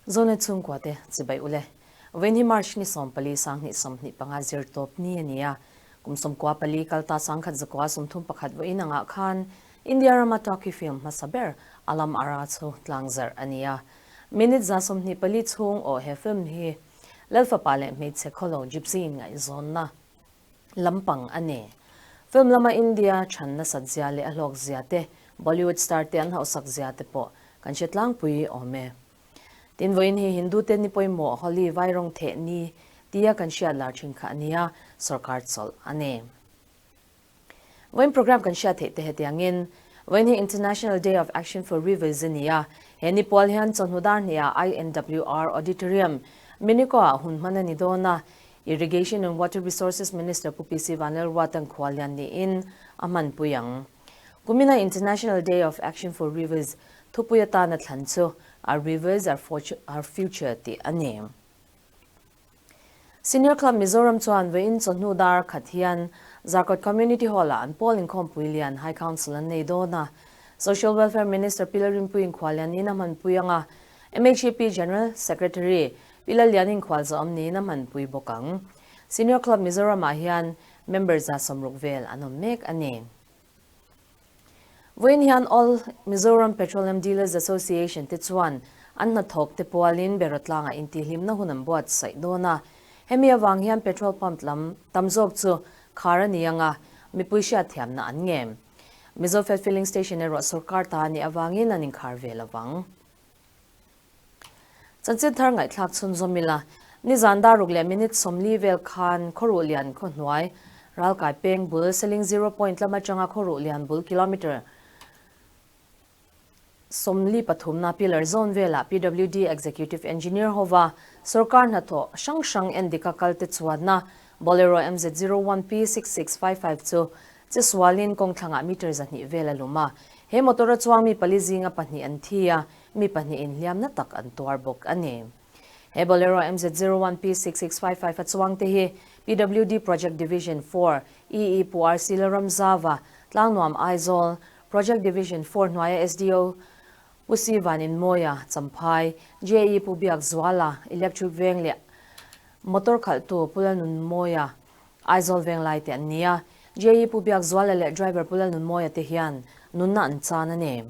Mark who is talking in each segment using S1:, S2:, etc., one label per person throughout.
S1: Zonet chhungkua te chibai ule. Vawiin hi March ni 14 2025 zirtawp ni a ni a. Kum 14 kalta 1931 vawiin angah khan India rama talkie film hmasa ber Alam Ara chu tlangzarh a ni a. Minute 24 chhung aw he film hi Lalfapa leh hmeichhe khawlo Gypsy in ngaihzawnna lampang a ni. Film lama India chhan nasat zia leh a hlawk zia te, Bollywood star te an hauhsak zia te pawh kan hre tlangpui awm e. Tin, vawiin hi Hindu te ni pawimawh Holi vairawng theh ni tia kan hriat lar thin kha a nia, sorkar chawlh a ni. Vawiin program kan hriat theih te hetiangin, vawiin hi International Day of Action for Rivers a ni a, he ni pual hian chawhnu dar hniah INWR Auditorium, Miniko-ah hun hman a ni dawn a, Irrigation and Water Resources Minister Pu PC Vanlalruatan khuallian niin a hmanpui ang. Kumina International Day of Action for Rivers thupui atana thlan chu Our Rivers, Our Future tih a ni. Senior Club Mizoram chuan vawiin chawhnu dar khat hian Zarkawt Community Hall-ah an pawl inkhawmpui lian High Council an nei dawn a. Social Welfare Minister Pi Lalrinpuiin khuallianin a hmanpui ang a, MHEP General Secretary Pi Lallianin khualzawm niin a hmanpui bawk ang. Senior Club Mizoram-ah hian member 60 vel an awm mek a ni. Vawiin hian All Mizoram Petroleum Dealers Association te chuan an hnathawk te pualin Beratlangah intihhlimna hun an buatsaih dawn a. Hemi avang hian petrol pump lam tam zawk chu khar a ni ang a, mipui hriatthiamna an ngem. Mizofed Filling Station erawh sorkar ta a nih avangin an inkhar ve lo vang. Chanchin thar ngaihthlak chhunzawm ila, nizan dar ruk leh minute 40 vel khan Khawruh Lian khaw hnuai ralkai peng bul Seling Zero Point lam atanga Khawruh Lian bul kilometre 43 na pillar zawn velah PWD Executive Engineer hova sorkar hnathawh hrang hrang endika kalte chuanna Bolero MZ 01 P 6655 chu Che sualin kawng thlangah meter 200 vel a lum a, he motor a chuang mi pali zinga pahnih an thi a, mi pahnih inhliamna tak an tuar bawk a ni. He Bolero MZ 01 P 6655 a chuang te hi PWD Project Division 4, EE Pu RC Lalramzava, Tlangnuam Aizawl, Project Division 4 hnuaia SDO Pu Si Vaninmawia, Champhai, JE Pu Biakzuala, Electric Veng leh Motor khalhtu Pu Lalnunmawia, Aizawl Venglai te an ni a, JE Pu Biakzuala leh Driver Pu Lalnunmawia te hian nunna an chan a ni.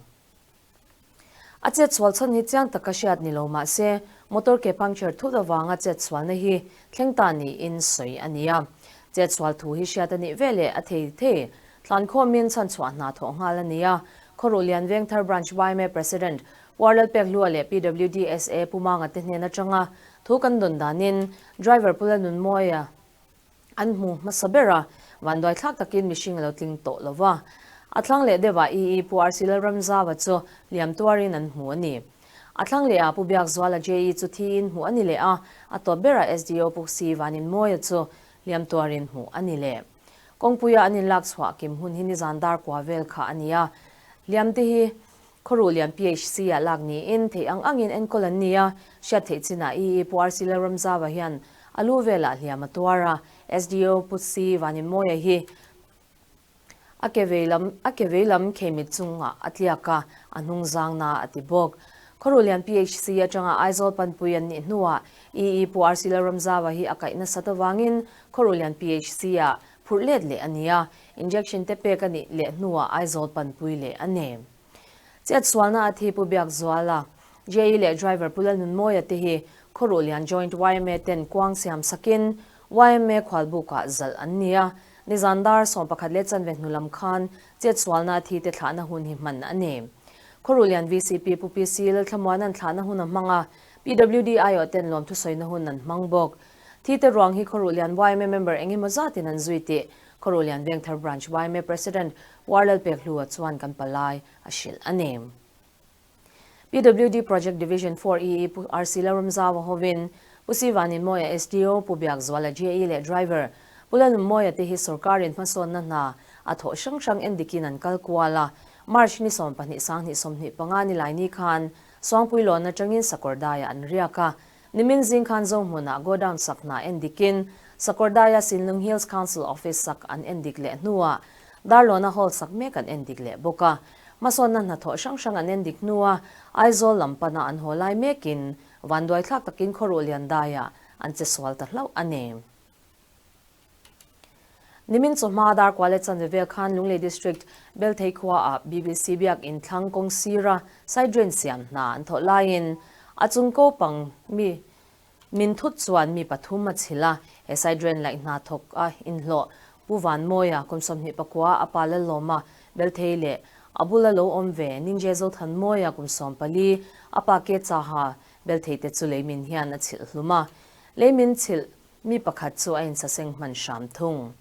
S1: A chetsual chhan hi chiang taka hriat ni lo mah se, motor ke puncture thut avanga chetsualna hi thleng ta niin sawi a ni a. Chetsual thu hi hriat a nih veleh a thei thei. Tlankhawmin chhanchhuah hna thawh nghal a ni a, Khawruh Lian Vengthar Branch yma President Warlal Pekhlua leh PWDSA Pu Manga te hnen atanga thu kan dawn danin Driver Pu Lalnunmawia an hmu hmasa ber a, vanduai thlak takin mihring a lo tling tawh lo va. A thlang leh deuhah EE Pu RC Lalramzava chu liam tuarin an hmu a ni. A thlang lehah Pu Biakzuala JE chu thiin hmuh a ni leh a, a tawp berah SDO Pu Si Vaninmawia chu liam tuarin hmuh a ni leh. Kawngpuia an inlak chhuah kim hun hi nizan dar kua vel kha a ni a, liam te hi Khawruh lian PHC ah lak niin theih ang angin enkawl an ni a, hriat theih chinah EE Pu RC Lalramzava hian a lu velah hliam a tuar a, SDO Pu Si Vaninmawia hi a ke vei lam a ke vei lam kheimit chungah a tliak a, a hnung zangna a ti bawk. Khawruh lian PHC atanga Aizawl panpui an nih hnuah EE Pu RC Lalramzava hi a kaih nasat avangin Khawruh lian PHC ah phurh let leh a ni a, injection te pek a nih leh hnuah Aizawl panpui leh a ni. Chetsualna a thi Pu Biakzuala, JE leh driver Pu Lalnunmawia te hi Khawruh Lian Joint yma ten kuang siam sakin yma khualbukah zalh an ni a, nizan dar 11 leh chanve hnu lam khan chetsualna a thi te thlahna hun hi hman a ni. Khawruh Lian VCP Pu PC Lalthlamuana'n thlahna hun a hmang a, PWD aiawh ten lawmthusawi hun an hmang bawk. Thi te ruang hi Khawruh Lian yma member eng emaw zatin an zui tih Khawruh Lian Vengthar Branch yma President Warlal Pekhlua chuan kan palai a hrilh a ni. PWD Project Division 4 EE Pu RC Lalramzaua hovin Pu Sivaninmawia SDO, Pu Biakzuala JE leh Driver Pu Lalnunmawia te hi sorkarin hmasawnna hna a thawh hrang hrang endikin an kal kual a. March ni 12 2025 ni laini khan Suangpuilawn atangin Sakawrdaiah an riak a. Nimin zing khan Zohmunah godown sak hna endikin Sakawrdaiah Sinlung Hills Council Office sak an endik leh hnuah Darlawna Hall sak mek an endik leh bawk a. Hmasawnna hnathawh hrang hrang an endik hnua Aizawl lam pana an haw lai mekin Vanduai thlak takin khawruh lian daiah an che sual ta hlauh a ni. Nimin chawhma dar kual leh chanve vel khan Lunglei District Belthei khuaah BBC biakinn thlang kawng sira side drain siam hna an thawh laiin a chung ko pang mi min thut chuan mi pathum a chhilh a, he side drain laih hna thawk a inhlawh Pu Vanmawia kum 24 a pa Lallawma Belthei leh a bula lo awm ve Ningje Zothanmawia kum 14 a pa ke chaha Belthei te chu leimin hian a chhilh hlum a, leimin chhilh Mi pakhat chu a insaseng hman hram thung.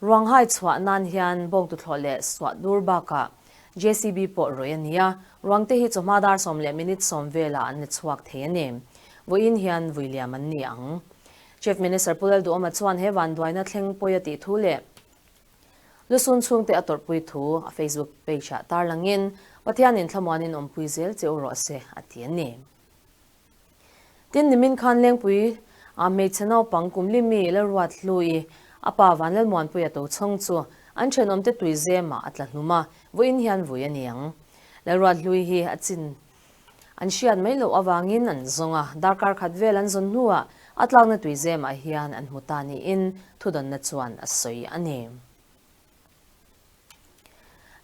S1: Ruanghai chhuah nan hian bawngtuthlawh leh suah dur bakah JCB pawh rawih a ni a, ruangte hi chawhma dar sawm leh minute sawm velah an la chhuak thei a ni. Vawiin hian vui liam an ni ang. Chief Minister Pu Lalduhawma chuan he vanduaina thleng pawi a tih thu leh lusun chhungte a tawrhpui thu a Facebook page-ah tarlangin, Pathianin thlamuanin awmpui zel che u rawh se, a ti a ni. Tin, nimin khan Lengpui ah hmeichhe naupang kum li mi Lalruat Hlui a pa Vanlalmuanpuia to chhawng chu an thenawmte tui zemah a tla hlum a, vawiin hian vui a ni ang. Lalruat Hlui hi a chin an hriat mai loh avangin an zawng a, darkar khat vel an zawn hnuah a tlakna tui zemah hian an hmu ta niin thudawnna chuan a sawi a ni.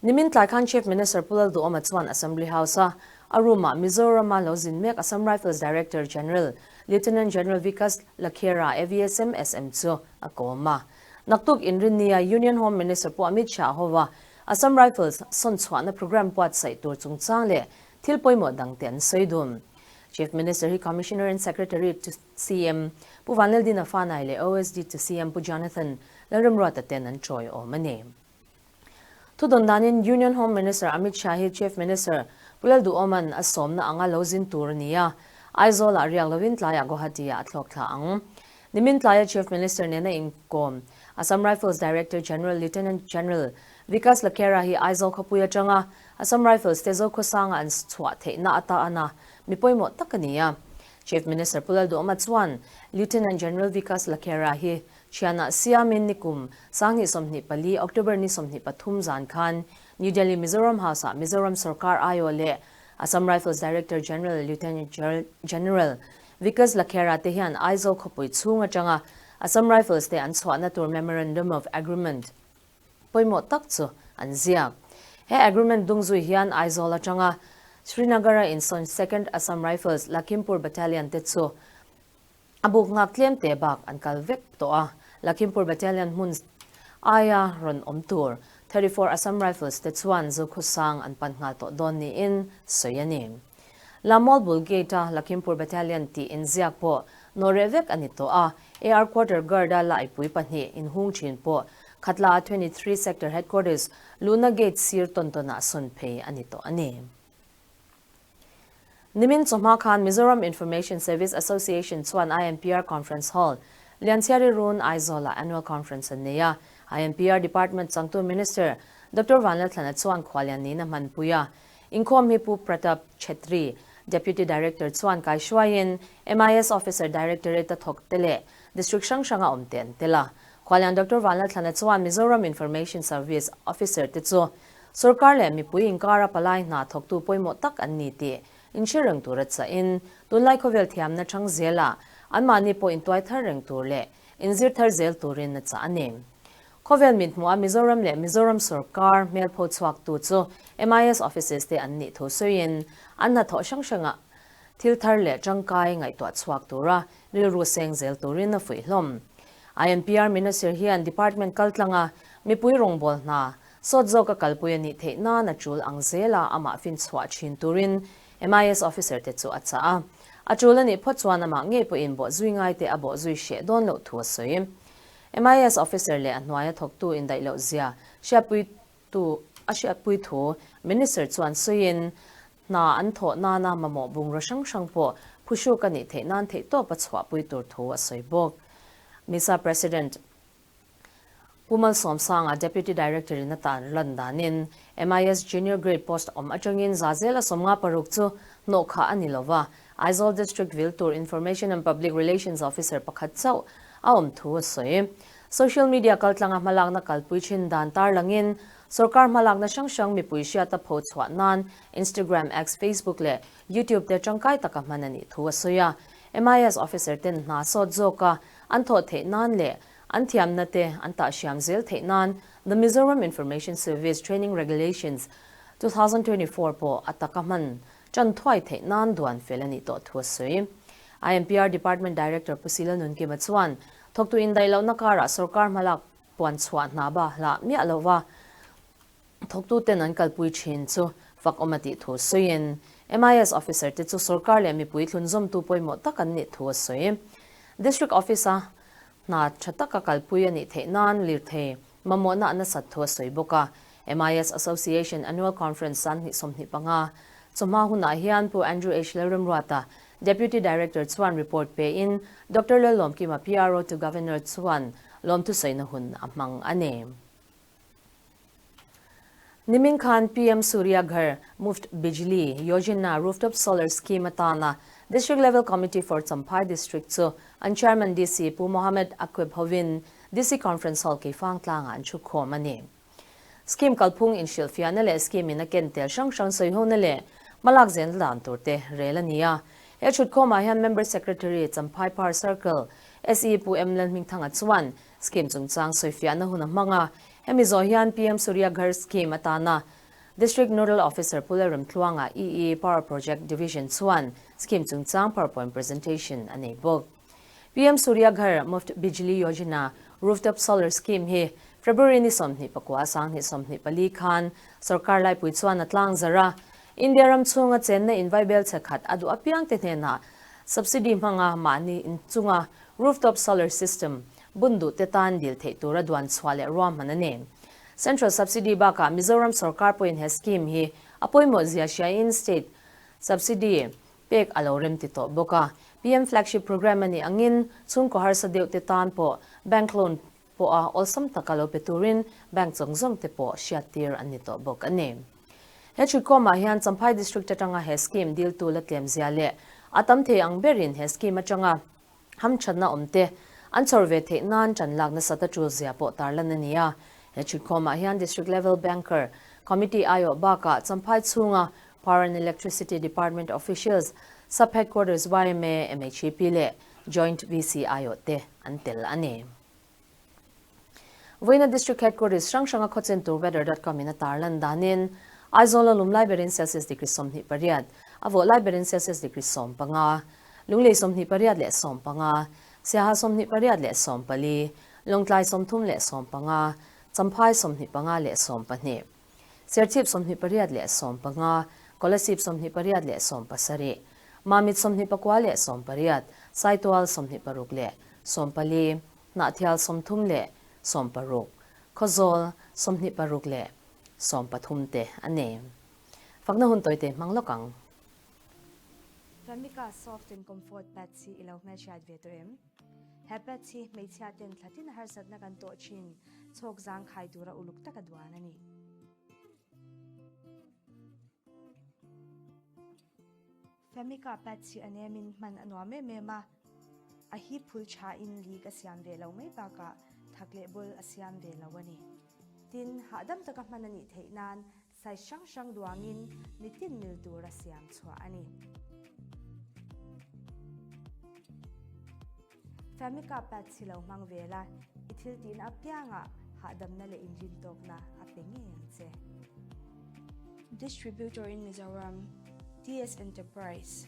S1: Nimin tlai khan Chief Minister Pu Lalduhawma chuan Assembly House-a a room-ah Mizoram-a lo zin mek Assam Rifles Director General Lieutenant General Vikas Lakhera AVSM SM chu a kawm a. Naktuk Inrinnia Union Home Minister Pu Amit Shah hova Assam Rifles sawn chhuahna programme buatsaih tur chungchang leh thil pawimawh dangte an sawi dun. Chief Minister hi Commissioner and Secretary to CM Pu Vanlaldina Fanai leh OSD to CM Pu Jonathan Lalremruata ten an chawi awm a ni. Thudawn danin Union Home Minister Amit Shah hi Chief Minister Pu Lalduhawma'n a sawmna anga lo zin tur a ni a, Aizawlah riak lovin tlaiah Guwahati-ah a thlawk thla ang. Nimin tlaia Chief Minister nena inkawm Assam Rifles Director General Lieutenant General Vikas Lakhera hi Aizawl khawpui atanga Assam Rifles te Zokhawsanga an chhuah theihna atana mi pawimawh tak a ni a. Chief Minister Pu Lalduhawma chuan Lieutenant General Vikas Lakhera hi Thianah siamin nikum 2024 October ni 23 zan khan New Delhi Mizoram House-ah Mizoram Sorkar aiawh leh Assam Rifles Director General Lieutenant General Vikas Lakhera te hian Aizawl khawpui chhung atanga Assam Rifles te an chhuahna tur Memorandum of Agreement pawimawh tak chu an ziak. He agreement dung zui hian Aizawl atanga Srinagar-a insawn Second Assam Rifles Lakhimpur Battalion te chu A buk nghak tlem te bak an kal vek tawh a, Lakhimpur Battalion hmun aia rawn awm tur 34 Assam Rifles te chuan Zokhawsang an pan nghal tawh dawn niin sawi a ni. Lamol bul gate-a Lakhimpur Battalion tih inziak pawh nawhreh vek a ni tawh a, AR Quarter Guard-a laipui pahnih inhung thin pawh Khatla-a 23 Sector Headquarters luhna gate sir tawn tawnah sawn phei a ni tawh a ni. Nimin chawhma khan Mizoram Information Service Association chuan INPR Conference Hall, Lianchhiari Run, Aizawl-ah Annual Conference an nei a. INPR Department changtu Minister Doctor Vanlalthlana chuan khualian niin a hmanpui a. Inkhawm hi Pu Pratap Chhetri, Deputy Director chuan kaihruaiin MIS Officer Directorate a thawk te leh District hrang hranga awm te an tel a. Khualian Doctor Vanlalthlana chuan Mizoram Information Service Officer te chu Sorkar leh mipui inkara palai hna thawktu pawimawh tak an ni tih inhre reng tura chahin, tunlai khawvel thiamna chang zelah anmahni pawh intuai thar reng tur leh inzir thar zel turin a chah a ni. Khawvel mithmuha Mizoram leh Mizoram sorkar hmelpho chhuaktu chu MIS offices te an nih thu sawiin, an hnathawh hrang hrangah thil thar leh tangkai ngaihtuah chhuak tura rilru seng zel turin a fuih hlawm. INPR Minister hian department kaltlanga mipui rawngbâwl hna Sawt zawk a kalpui a nih theih nan a tul ang zela amah finchhuah thin turin MIS officer te chu a chah a. A tul a nih phawt chuan amah ngei pawhin bawhzui ngaite a bawhzui hreh dawn loh thu a sawi. MIS officer leh a hnuaia thawktu indaih loh zia hriatpui tu a hriatpui thu Minister chuan sawiin hna an thawh nana mamawh bungraw hrang hrang pawh phuhruk a nih theih nan theihtawp a chhuahpui tur thu a sawi bawk. MISA President. Pu Malsawmsanga, Deputy Director in a tan lan danin MIS Junior Grade post awm atangin za zela 56 chu hnawhkhah a ni lova, Aizawl District vil tur Information and Public Relations Officer pakhat chauh a awm thu a sawi. Social media kaltlanga hmalakna kalpui thin dan tarlangin. Sorkar hmalakna hrang hrang mipui hriata pho chhuah nan Instagram, X, Facebook leh YouTube te tangkai taka hman a nih thu a sawi a. MIS officer ten hna sawt zawka an thawh theih nan leh an thiamna te an tahhriam zel theih nan The Mizoram Information Service Training Regulations, 2024 pawh a taka hman tan thuai theih nan duan fel a nih tawh thu a sawi. IMPR Department Director Pu Sila Nunkima chuan thawktu indaih lohna karah sorkar hmalak puan chhuah hna ba hlah miah lova thawktuten an kalpui thin chu fak awm a tih thu sawiin MIS officer te chu sorkar leh mipui thlunzawmtu pawimawh tak an nih thu a sawi. District Office-a hna tha taka kalpui a nih theih nan lirthei mamawhna a nasat thu a sawi bawk a. MIS Association Annual Conference sanghnih 25 chawhma hunah hian Pu Andrew H. Lalremruata, Deputy Director chuan report pein Doctor Lalawmkima PRO to Governor chuan lawmthusawiina hun a hmang a ni. Nimin khan PM Surya Ghar Muft Bijli Yojana Rooftop Solar Scheme atana District Level Committee for Champhai District chu an Chairman DC Pu Mohammed Aqib hovin DC Conference Hall Keifang tlangah an thu khawm a ni. Scheme kalphung inhrilhfiahna leh scheme in a ken tel hrang hrang sawihona leh hmalak zel dan tur te rel a ni a. He thutkhawmah hian Member Secretary Champhai Power Circle SE Pu M Lalhmingthanga chuan scheme chungchang sawifiahna hun a hmang a. Hemi zawh hian PM Surya Ghar Scheme atana District Nodal Officer Pu Lalremtluanga EE Power Project Division chuan scheme chungchang PowerPoint presentation a nei bawk. PM Surya Ghar Muft Bijli Yojana Rooftop Solar Scheme hi February ni 24 2024 khan sorkar laipui chuan a tlang zar a. India ram chhunga chenna invaibel che khat a duh apiang te hnenah subsidy hmanga mahni inchunga rooftop solar system bun duh te tan dil theih tura duan chhuah leh ruahman a ni. Central subsidy bakah Mizoram sorkar pawhin he scheme hi a pawimawh zia hriain state subsidy pek a lo rem ti tawh bawk a. PM Flagship Programme a nih angin chhungkaw harsa deuh te tan pawh bank loan pawh a awlsam taka lo pe turin bank zawng zawng te pawh hriattir an ni tawh bawk a ni. He thuikawmah hian Champhai District atanga he scheme diltu la tlem zia leh a tam thei ang berin he scheme atanga hamthatna awm te an chhawr ve theih nan tan lak nasat a tul zia pawh tarlan a ni a. He thuikawmah hian District Level Banker Committee aiawh bakah Champhai chhunga Power and Electricity Department Officials, Sub Headquarters yma, MHEP leh Joint VC aiawh te an tel a ni. Vawiina District Headquarters hrang hranga khawchen tur weather dot com in a tarlan danin Aizawl a lum lai berin Celsius degree 28, a vawh lai berin Celsius degree 15, Lunglei 28 leh 15, Siaha 28 leh 14, Lawngtlai 30 leh 15, Champhai 25 leh 12. Serchhip 28 leh 15, Kolasib 28 leh 17, Mamit 24 leh 18, Saitual 26 leh 14, Hnahthial 30 leh 16, Khawzawl 26 leh 13 te a ni. Fakna hun tawite hmang lawk ang.
S2: Famika Soft and Comfort Pads hi i lo hmelhriat ve tawh em? He pads hi hmeichhia ten thlatin harsatna kan tawh thin chhawk zangkhai tura uluk taka duan a ni. Famika pads hi a nemin hman a nuam em em a, a hi phul thain leak a siam ve lo mai bakah thak leh bul a siam ve lo a ni. Tin, hahdam taka hman a nih theih nan size hrang hrang duangin mitin mil tura siam chhuah a ni. Famika pads hi lo hmang ve la, i thil tihna apiangah hahdamna leh inrintawkna a pe ngei ang che. Distributor in Mizoram, TS Enterprise.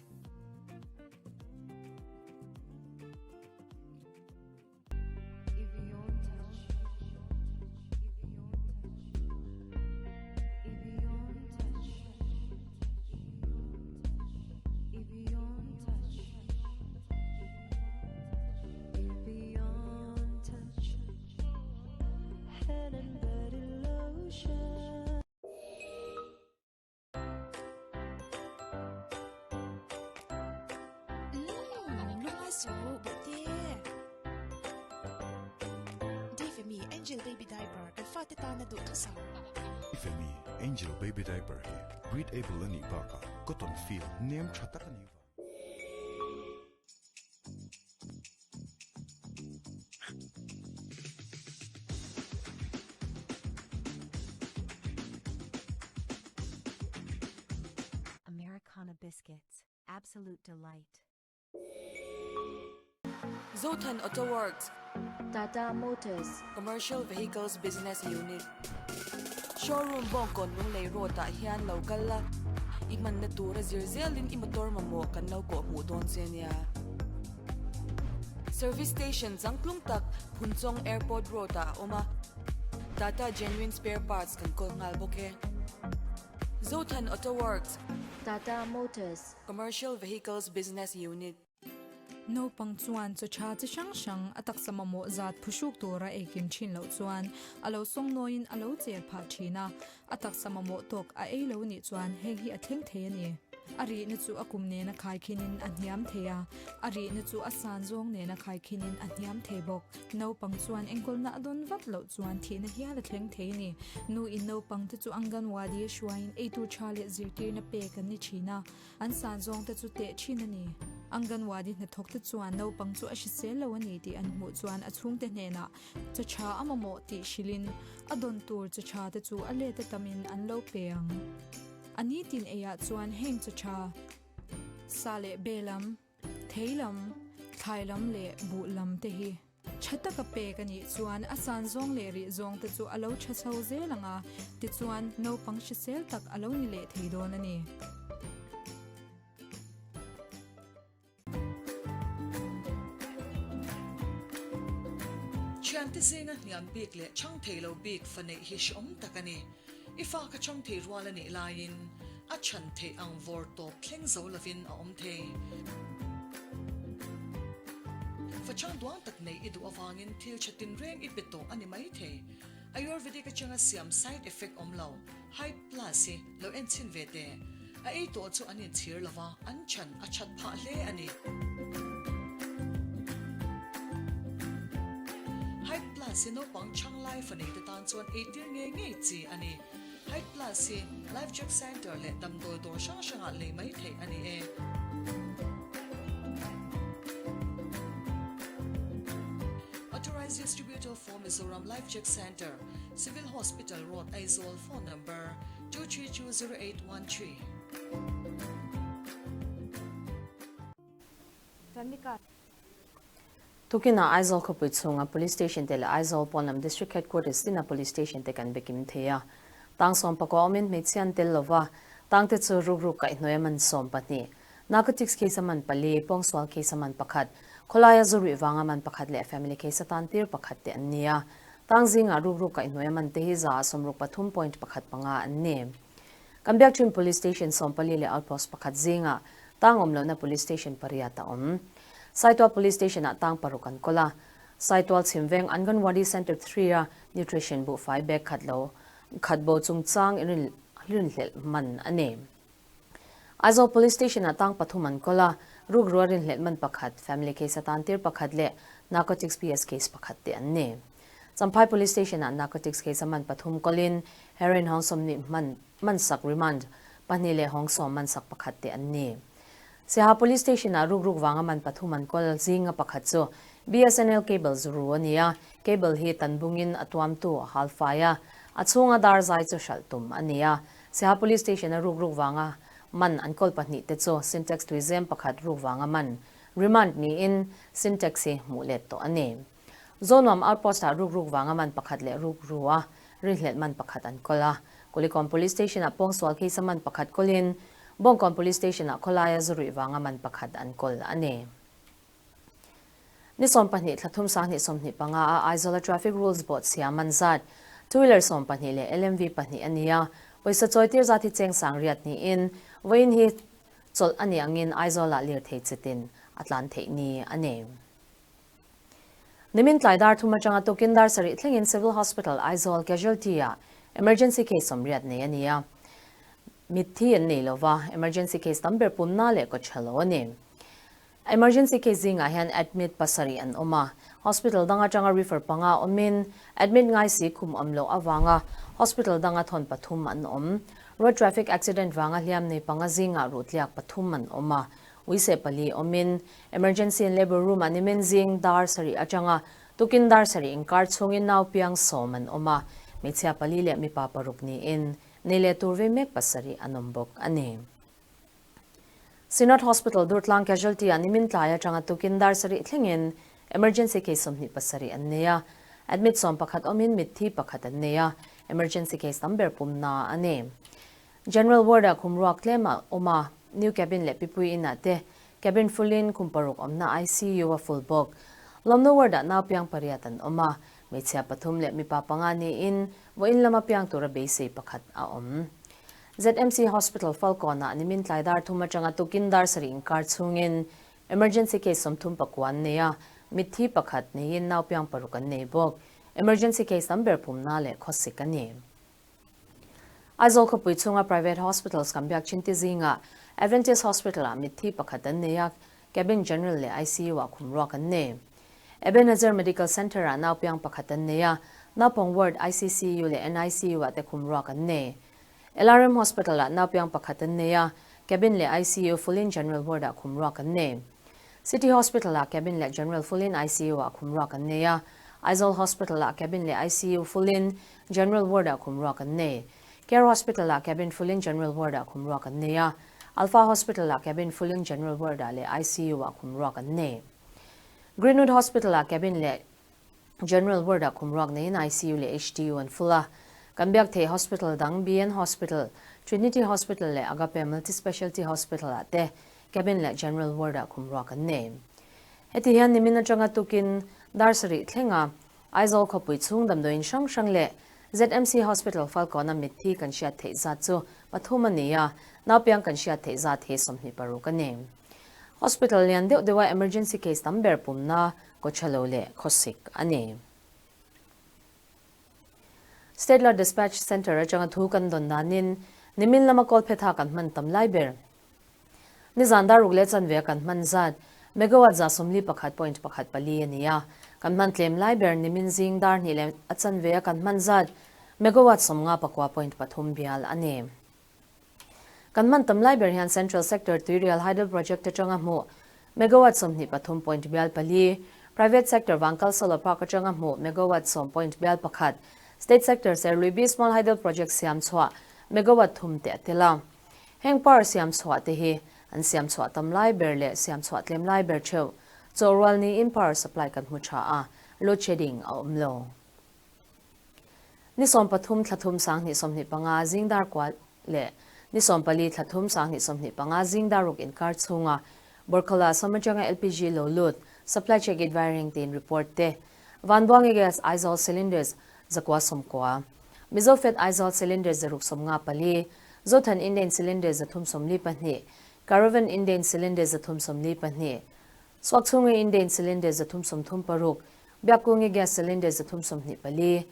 S3: Angel Baby Diaper hi breathable a nih bakah cotton feel nem tha tak a nih vang.
S4: Biscuits. Absolute delight.
S5: Zothan Auto Works.
S6: Tata Motors.
S5: Commercial Vehicles Business Unit. Showroom Bawngkawn Lunglei Road ah hian lo kal la, i hmanna tura zir zelin i motor mamawh kan lo kawh hmuh dawn che nia. Service Station changtlung tak Phunchawng Airport Road ah a awm a, Tata Genuine Spare Parts kan kawl nghal bawk e. Zothan Auto Works.
S6: Tata Motors.
S5: Commercial Vehicles Business Unit.
S7: Naupang chuan chaw tha chi hrang hrang a taksa mamawh zat phuhruk tura eikim thin loh chuan a lo sawngnawiin a lo cher phah thin a, a taksa mamawh tawk a ei lo nih chuan hei hi a thleng thei a ni. A rihna chu a kum nena khaikhinin a hniam thei a, a rihna chu a san zawng nena khaikhinin a hniam thei bawk. Naupang chuan enkawlna a dawn vat loh chuan thihna hial a thleng thei a ni. Nu in naupang te chu Anganwadi a hruaiin eitur tha leh zirtirna pek an ni thin a, An san zawng te chu teh thin a ni. Anganwadi hnathawk te chuan naupang chu a hrisel lo a ni tih an hmuh chuan a chhungte hnenah chaw tha a mamawh tih hrilhin a dawn tur chaw tha te chu a let a tamin an lo pe ang. A nitin eiah chuan heng chaw tha, sa leh be lam, thei lam, thlai lam leh buh lam te hi Tha taka pek a nih chuan a san zawng leh rih zawng te chu a lo tha chho zel ang a, tichuan naupang hrisel tak a lo ni leh thei dawn a ni.
S8: Thiante zinga hniam bik leh chhang thei lo bik fa neih hi hrehawm tak a ni. I fa kha chhang thei rual a nih laiin a chhan theih ang vawr tawp thleng zo lovin a awm thei. Fa chhang duang tak nei i duh avangin thil tha tinreng i pe tawh a ni mai thei. Ayurvedic atanga siam side effect awm lo, Hype Plus hi lo en chhin ve teh. A ei tawh chu an inchhir lo va, an chhan a that phah hle a ni. Hype Plus hi naupang chhang lai fa neite tan chuan eitir ngei ngei chi a ni. Hype Plus hi Life Check Centre leh damdawi dawr hrang hrangah lei mai theih a ni e. Authorized Distributor for Mizoram Life Check Centre, Civil Hospital Road, Aizawl, Phone Number, 2320813.
S2: Famika.
S1: Tukinah Aizawl khawpui chhunga Police Station te leh Aizawl pawnlam District Headquarters tina Police Station te kan bekim thei a. Tang sawmpakua awmin hmeichhia an tel lova, tangte chu rukruk kaihhnawih a man 12, Narcotics case a man pali, pawngsual case a man pakhat, khawlaia zu ruih vanga man pakhat leh family case atan tir pakhat te an ni a. Tang zingah rukruk kaihhnawih a man te hi 63.15 an ni. Kan biak thin Police Station 14 leh Outpost pakhat zingah tang awm lohna Police Station pariat a awm. Saitual Police Station ah tang paruk an kawl a. Saitual chhimveng Anganwadi Centre 3 a nutrition buhfai bag khat lo khat bo chungchang in rinhlelh man a ni. Aizawl Police Station ah tang pathum an kawl a, rukrua rinhlelh man pakhat, family case atan tir pakhat leh Narcotics PS case pakhat te an ni. Champhai Police Station ah Narcotics case a man pathum kawlin heroin hawng 20 hman mansak remand pahnih leh hawng 10 mansak pakhat te an ni. Siaha Police Station ah rukruk vanga man pathum an kawl zinga pakhat chu BSNL cable zuru a ni a, cable hi tanbungin a tuamtu a hal fai a, a chhunga dar zai chu hralh tum a ni a. Siaha Police Station a rukruk vanga man an kawl pahnih te chu Sintex tuizem pakhat ruk vanga man remand niin Sintex hi hmuh let tawh a ni. Zawnuam Outpost ah rukruk vanga man pakhat leh rukru a rinhlelh man pakhat an kawl a. Kulikawn Police Station ah pawngsual case a man pakhat kawlin Bawngkawn Police Station ah khawlaia zu ruih vanga man pakhat an kawl a ni. Ni 12 thla thum 2025 a Aizawl a Traffic Rules bawh chhia man zat Two Wheeler 12 leh LMV pahnih a ni a, pawisa chawitir zat hi cheng sang riat niin vawiin hi chawlh a nih angin Aizawl ah lirthei chitin a tlan theih ni a ni. Nimin tlai dar thum atanga tukin dar sarih thlengin Civil Hospital Aizawl Casualty ah emergency case 80 nei a ni a. Mitthi an nei lova, emergency case tam ber pumna leh kawtha lo a ni. Emergency case zingah hian admit pasarih an awm a, hospital dang atanga refer panga awmin admit ngai si khum awm loh avanga hospital danga thawn pathum an awm. Road traffic accident vanga hliam nei panga zingah ruhtliak pathum an awm a, uiseh pali awmin Emergency and Labour Room ah nimin zing dar sarih atanga tukin dar sarih inkar chhungin nau piang 10 an awm a, hmeichhia pali leh mipa paruk niin nei leh tur ve mek pasarih an awm bawk a ni. Synod Hospital Durtlang Casualty ah nimin tlai atanga tukin dar sarih thlengin emergency case 27 an nei a, admit 11 awmin mitthi pakhat an nei a, emergency case tam ber pumna a ni. General ward ah khum ruak tlem a awm a, new cabin leh pipui inah te cabin full in khum paruk awmna ICU a full bawk. Lawmna ward ah nau piang pariat an awm a, hmeichhia pathum leh mipa panga niin vawiin lama piang tura beisei pakhat a awm. ZMC Hospital Falkawn-ah nimin tlai dar thum atanga tukin dar sarih inkar chhungin emergency case 39 an nei a, mitthi pakhat neiin nau piang paruk an nei bawk. Emergency case tam ber pumna leh khawsik a ni. Aizawl khawpui chhunga private hospitals kan biak chin ti zingah Adventist Hospital-ah mitthi pakhat an nei a, cabin general leh ICU-ah khum ruak an nei. Ebenezer Medical Centre-ah nau piang pakhat an nei a, naupang ward ICCU leh NICU-ah te khum ruak an nei. LRM Hospital-ah naupiang pakhat an nei a, cabin leh ICU full-in general ward-ah khum ruak an nei. City Hospital-ah cabin leh general full-in ICU-ah khum ruak an nei a, Aizawl Hospital-ah cabin leh ICU full-in general ward-ah khum ruak an nei. Care Hospital-ah cabin full-in general ward-ah khum ruak an nei a, Alpha Hospital-ah cabin full-in general ward-ah leh ICU-ah khum ruak an nei. Greenwood Hospital-ah cabin leh General ward-ah khum ruak neiin ICU leh HDU an full a. Kan biak theih hospital dang BN Hospital, Trinity Hospital leh Agape Multi-Specialty Hospital-ah te cabin leh general ward-ah khum ruak an nei. Heti hian nimin atanga tukin dar sarih thlenga Aizawl khawpui chhung damdawiin hrang hrang leh ZMC Hospital Falkawna mitthi kan hriat theih zat chu pathum a ni a, naupiang kan hriat theih zat hi 26 a ni. Hospital lian deuh deuha emergency case tam ber pumna Kawchhalo leh khawsik a ni. State Law Dispatch Centre atanga thu kan dawn danin nimin lama kawlphetha kan hman tam lai ber. Nizan dar ruk leh chanve a kan hman zat megawatt 41.14 a ni a, kan hman tlem lai ber nimin zing dar hnih leh a chanve a kan hman zat megawatt 59.3 bial a ni. Kan hman tam lai ber hian Central Sector Tuirial Hydel Project atanga hmuh megawatt 23 point bial pali, Private Sector Vangkal Solar Park atanga hmuh megawatt 10 point bial pakhat, State Sector Serluibi Small Hydel Project siam chhuah megawatt thum te a tel a. Heng power siam chhuah te hi an siam chhuah tam lai ber leh siam chhuah tlem lai ber theuh. Chaw rual niin power supply kan hmu tha a, load shedding a awm lo. Ni 13 thla thum 2025 zing dar kua leh ni 14 thla thum 2025 zing dar ruk inkar chhunga Borkhala sawm atanga LPG lo lut supply check it vaireng tiin report te Vanbuangi Gas Aizawl cylinders 190, Mizofed Aizawl cylinders 654, Zothan Indane cylinders 342, Caravan Indane cylinders 342, Suakchhungi Indane cylinder 336, Biakkungi gas cylinder 324,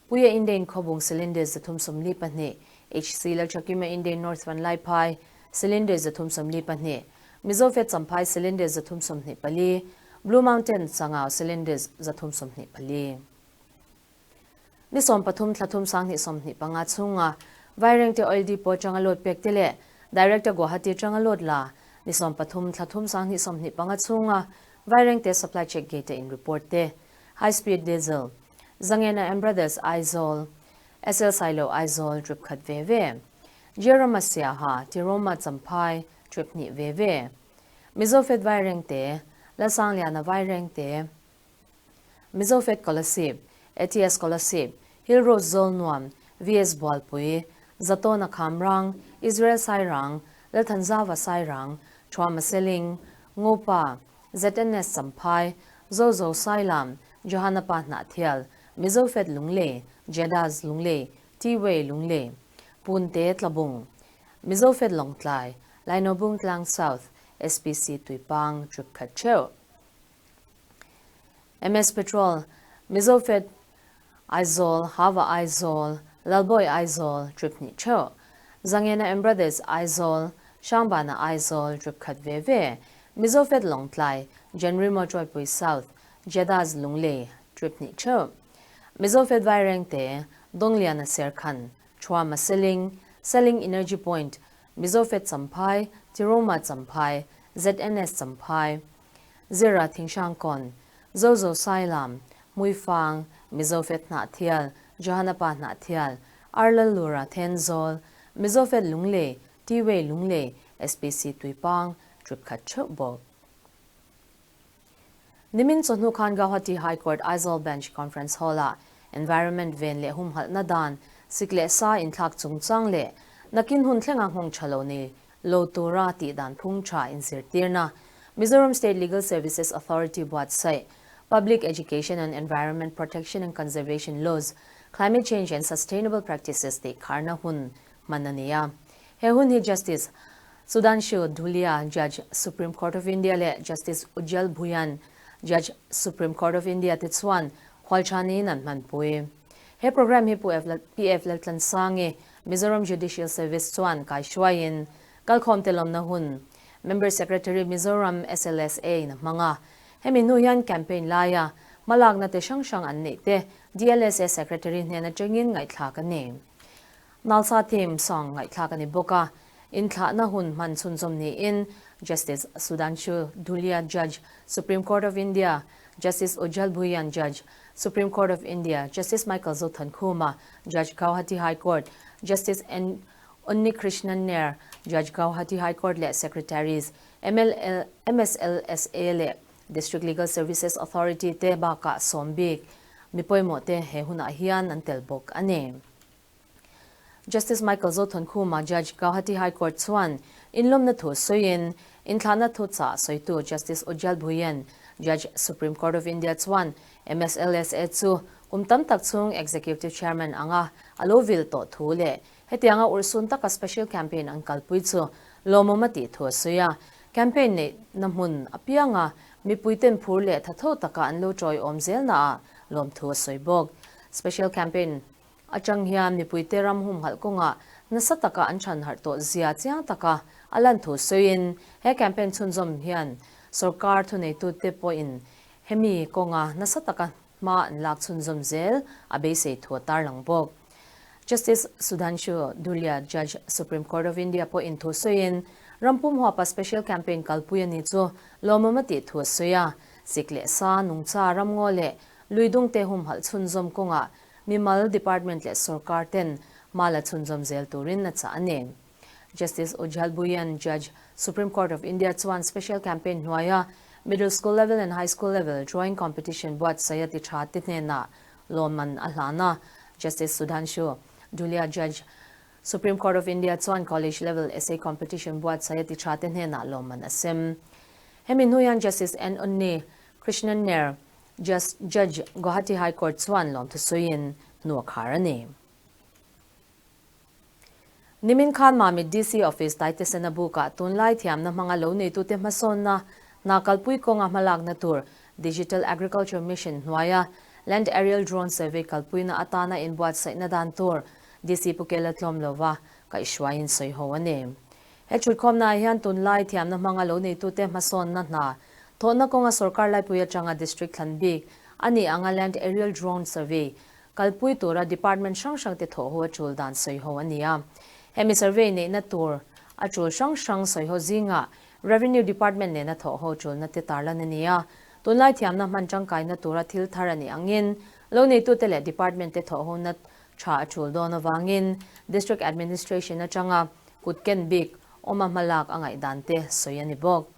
S1: Puia Indane Khawbung cylinder 342, HC Lalthakima Indane North Vanlaiphai cylinder 342, Mizofed Champhai cylinder 324, Blue Mountain Sangau cylinder 324. Ni 13 thla thum 2025 chhunga Vairengte Oil Depot atanga load pek te leh Director Guwahati atanga load la ni 13 thla thum 2025 chhunga Vairengte Supply Check Gate a in report te High Speed Diesel Zangena and Brothers Aizawl SL Sailo Aizawl trip khat ve ve Jeroma Siaha Tiroma Champhai trip hnih ve ve Mizofed Vairengte Lalsangliana Vairengte Mizofed Kolasib, ATS Kolasib, Hill Road Zawlnuam, VS Bualpui, Zatawna Khamrang, Israel Sairang, Lalthanzava Sairang, Thuama Seling, Ngopa, ZNS Champhai, Zozo Sailam, Johana Pa Hnahthial, Mizofed Lunglei, Jedaz Lunglei, T-Way Lunglei, Punte Tlabung, Mizofed Lawngtlai, Lainobung Tlang South, SPC Tuipang, trip khat theuh. MS Petrol, Mizofed Aizawl, Hava Aizawl, Lalbawi Aizawl, trip hnih theuh. Zangena and Brothers Aizawl, Sangbana Aizawl, trip khat ve ve. Mizofed Lawngtlai, Jenrimo Chawipui South, Jedaz Lunglei, trip hnih theuh. Mizofed Vairengte, Dongliana Serkhan, Thuama Seling, Seling Energy Point, Mizofed Champhai, Tiroma Champhai, ZNS Champhai, Zira Thinghrangkawn, Zozo Sailam, Hmuifang, Mizofed Hnahthial, Johanapa Hnahthial, Arlal Lura Thenzawl, Mizofed Lunglei, T-Way Lunglei, SPC Tuipang trip khat theuh bawk. Nimin chawhnu khan Gauhati High Court Aizawl Bench Conference Hall-ah Environment ven leh humhalhna dan sik leh sa inthlak chungchang leh nakin hun thlenga nghawng tha lo nei lo tura tih dan phung tha inzirtirna Mizoram State Legal Services Authority buatsaih Public Education on Environment Protection and Conservation Laws, Climate Change and Sustainable Practices tih kharna hun hman a ni a. He hun hi Justice Sudhanshu Dhulia, Judge, Supreme Court of India leh Justice Ujjal Bhuyan, Judge, Supreme Court of India te chuan Hualchaniin an hmanpui. He programme hi Pu PF Laltlansangi, Mizoram Judicial Service chuan kaihruaiin kalkhawmte lawmna hun Member Secretary Mizoram SLSA in a hmang a. Hemi hnu hian campaign laia hmalakna te hrang hrang an neih te DLSA Secretary hnen atangin ngaihthlak a ni. Nalsa theme song ngaihthlak a ni bawk a, inthlahna hun hman chhunzawm niin Justice Sudhanshu Dhulia Judge, Supreme Court of India, Justice Ujjal Bhuyan Judge, Supreme Court of India, Justice Michael Zothankhuma, Judge Gauhati High Court, Justice N Unnikrishnan Nair, Judge Gauhati High Court leh Secretaries, MLL, MSLSA leh District Legal Services Authority te bakah sawm bik mi pawimawh te he hunah hian an tel bawk a ni. Justice Michael Zothankhuma, Judge, Gauhati High Court chuan inlawmna thu sawiin inthlahna thu chah sawitu Justice Ujjal Bhuyan, Judge, Supreme Court of India chuan MSLSA chu kum tam tak chhung Executive Chairman anga a lo vil tawh thu leh hetianga urhsun taka special campaign an kalpui chu lawmawm a tih thu a sawi a. Campaign neihna hmun apianga mipuiten phur leh thatho taka an lo tawiawm zelnaah lawmthu a sawi bawk. Special campaign Atang hian mipuite ram humhalh kawngah nasa taka an chhan harh tawh zia chiang taka a lan thu sawiin he campaign chhunzawm hian sorkar thuneitute pawhin hemi kawnga nasa taka hma an lak chhunzawm zel a beisei thu a tarlang bawk. Justice Sudhanshu Dhulia, Judge, Supreme Court of India pawhin thu sawiin rampum huapa special campaign kalpui a ni chu lawmawm a tih thu a sawi a, sik leh sa, nungcha, ramngaw leh luidungte humhalh chhunzawm kawngah Mimal Department leh sorkar ten hma la chhunzawm zel turin a chah a ni. Justice Ujjal Bhuyan, Judge, Supreme Court of India chuan Special Campaign hnuaia Middle School Level and High School Level Drawing Competition buatsaih a ti tha te hnenah lawmman a hlan a. Justice Sudhanshu Dhulia, Judge, Supreme Court of India chuan College Level Essay Competition buatsaih a ti tha te hnenah lawmman a sem. Hemi hnuian Justice N. Unni Krishnan Nair, Just Judge, Guwahati High Court chuan lawmthu sawiin hnu a khar a ni. Nimin khan Mamit DC Office Taitesena bukah tunlai thiamna hmanga lo neitute hmasawnna hna kalpui kawnga hmalakna tur Digital Agriculture Mission hnuaia Land Aerial Drone Survey kalpuina atana inbuatsaihna dan tur DC Pukela tlawm lova kaihhruaiin sawi ho a ni. He chhutkhawmnaah hian tunlai thiamna hmanga lo neitute hmasawnna hna Thawhna kawnga sorkar laipui atanga District thlan bik a nih anga Land Aerial Drone Survey kalpui tura Department hrang hrangte thawh ho a tul dan sawi ho a ni a. Hemi survey neihna tur a tul hrang hrang sawi ho zingah Revenue Department nena thawh ho tulna te tarlan a ni a. Tunlai thiamna hman tangkaina tura thil thar a nih angin lo neitute leh Department te thawh hona tha a tul dawn avangin District Administration atanga kut ken bik awma hmalak a ngaihdan te sawi a ni bawk.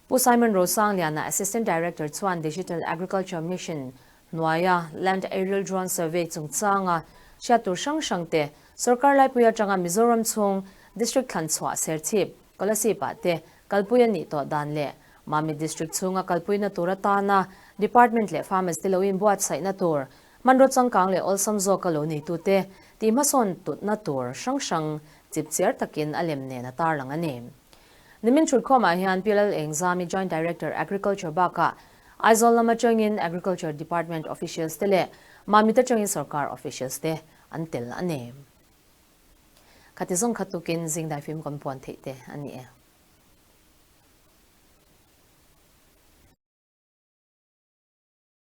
S1: Pu Simon Rosangliana, Assistant Director chuan Digital Agriculture Mission hnuaia Land Aerial Drone Survey chungchanga hriat tur hrang hrang te sorkar laipui atanga Mizoram chhung District thlanchhuah Serchhip, Kolasib ah te kalpui a nih tawh dan leh Mamit District chhunga kalpuina tur atana Department leh Farmers te lo inbuatsaihna tur hmanraw changkang leh awlsam zawka lo neitute tih hmasawn tutna tur hrang hrang chipchiar takin a lem nen a tarlang a ni. Nimin thutkhawmah hian Pi Lal Engzami Joint Director Agriculture bakah Aizawl lam atangin Agriculture Department officials te leh Mamit atangin sorkar officials te an tel a ni. Khati zawng kha tukin zing daifim kan puan theih te a ni e.